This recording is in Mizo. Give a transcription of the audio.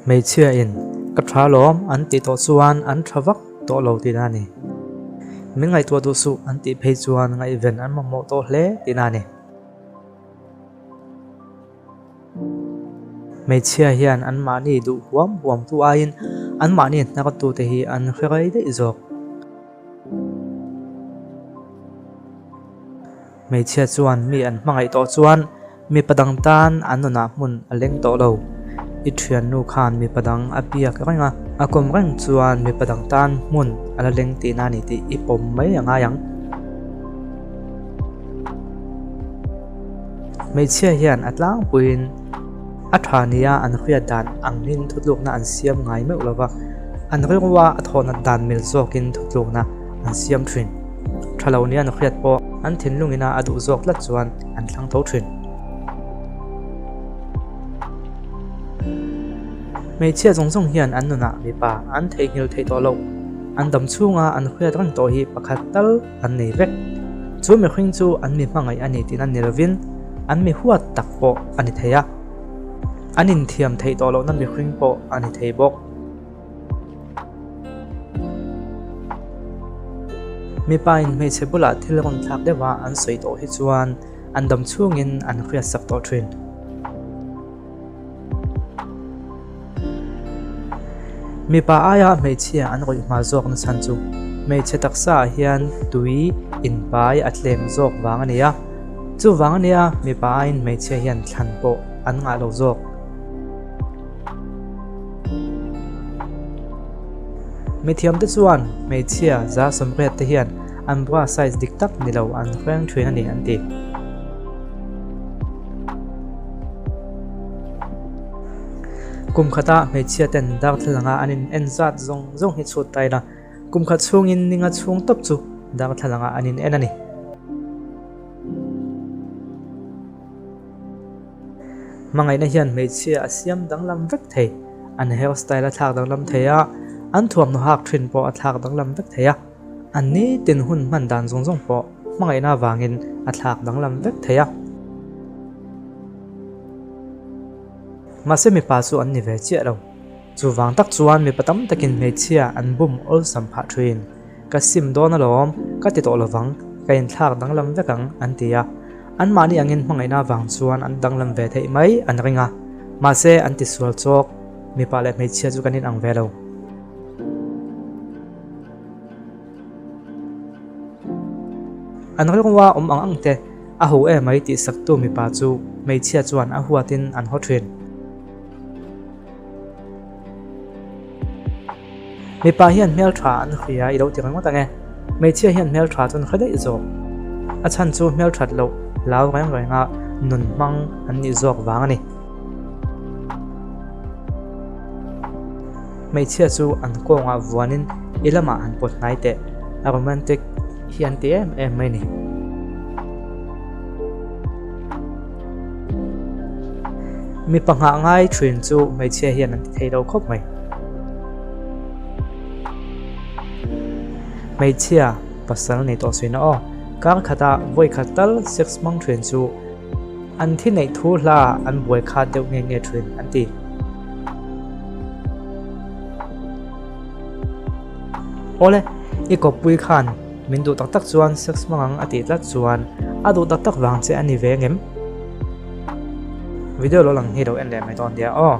Hmeichhia in ka tha lawm an tih tawh chuan an tha vak tawh lo tihna a ni. Min ngaihtuah duh suh an tih phei chuan ngaihven an mamawh tawh hle tihna a ni. Hmeichhia hian anmahni duh huam huamtu aiin anmahni hnartute hi an hre rei daih zawk. Hmeichhia chuan mi an hmangaih tawh chuan mipa dang tan an nunah hmun a leng tawh lo. I thiannu khan mipa dang a biak reng a, a kawm reng chuan mipa dang tan hmun a la leng tihna a ni tih i pawm mai a ngai ang. Hmeichhia hian a tlangpuiin a tha nia an hriat dan angin thutlukna an siam ngai meuh lo va, an rilrua a thawhnat dan mil zawkin thutlukna an siam thin. Tha lo nia an hriat pawh an thinlungina a duh zawk tlat chuan an thlang tho thin. Hmeichhia zawng zawng hian an nunah mipa an theihnghilh theih tawh loh, an dam chhunga an hriat reng tawh hi pakhat tal an nei vek. Chu mihring chu an mi hmangaih a ni tihna ni lovin an mi huat tak pawh a ni thei a, an inthiam theih tawh lohna mihring pawh a ni thei bawk. Mipa in hmeichhe bulah thil rawn thlak deuha an sawi tawh hi chuan an dam chhungin an hriatsak tawh thin. Mipa aia hmeichhia an rawih hma zawk na chhan chu hmeichhe taksa ah hian tui inpai a tlem zawk vang a ni a, chuvang a nia mipa aiin hmeichhia hian thlan pawh an ngah lo zawk. Mithiamte chuan hmeichhia 180 te hian an bra size dik tak ni lo an hreng thin a ni an ti. Kum khata hmeichhia ten darthlalanga an in en zat zawng zawng hi chhut ta ila, kum khat chhungin ninga chhung tawp chu darthlalanga an in en a ni. Hmangaihna hian hmeichhia a siam danglam vek thei, an hair style a thlak danglam thei a, an thuamhnaw hak thin pawh a thlak danglam vek thei a, an nitin hun hman dan zawng zawng pawh hmangaihna avangin a thlak danglam vek thei a. Mahse mipa chu an ni ve chiah lo. Chuvang tak chuan mipa tam takin hmeichhia an bum awlsam phah thin. Ka sim dawn alawm, ka ti tawh lovang, ka inthlak danglam vek ang, an ti a. Anmahni angin hmangaihna avang chuan an danglam ve theih mai an ring a. Mahse, an ti sual chawk, mipa leh hmeichhia chu kan inang ve lo. An rilrua awm ang ang te, a ho em mai tih saktu mipa chu hmeichhia chuan a huatin an haw thin. Mipa hian hmeltha an hria i lo ti ringawt ang e. Hmeichhia hian hmeltha chu an hre daih zawk. A chhan chu hmelthat loh hlau reng renga nun hmang an nih zawk vang a ni. Hmeichhia chu an kawngah vuanin i lamah han pawt hnai teh. A romantic hi an ti em em mai ni. Mipa nghah ngai thin chu hmeichhia hian an ti thei lo khawp mai. Hmeichhia pasal nei tawh suina aw, kar khata vawi khat tal sex hmang thin chu an thi neih thu hla an buai khat deuh nge nge thin an ti. Awle, i kawppui khan Min duh tak tak chuan sex hmang ang a tih tlat chuan a duh tak tak vang che a ni ve ngem? Video lo lang hi lo en leh mai dawn nia aw.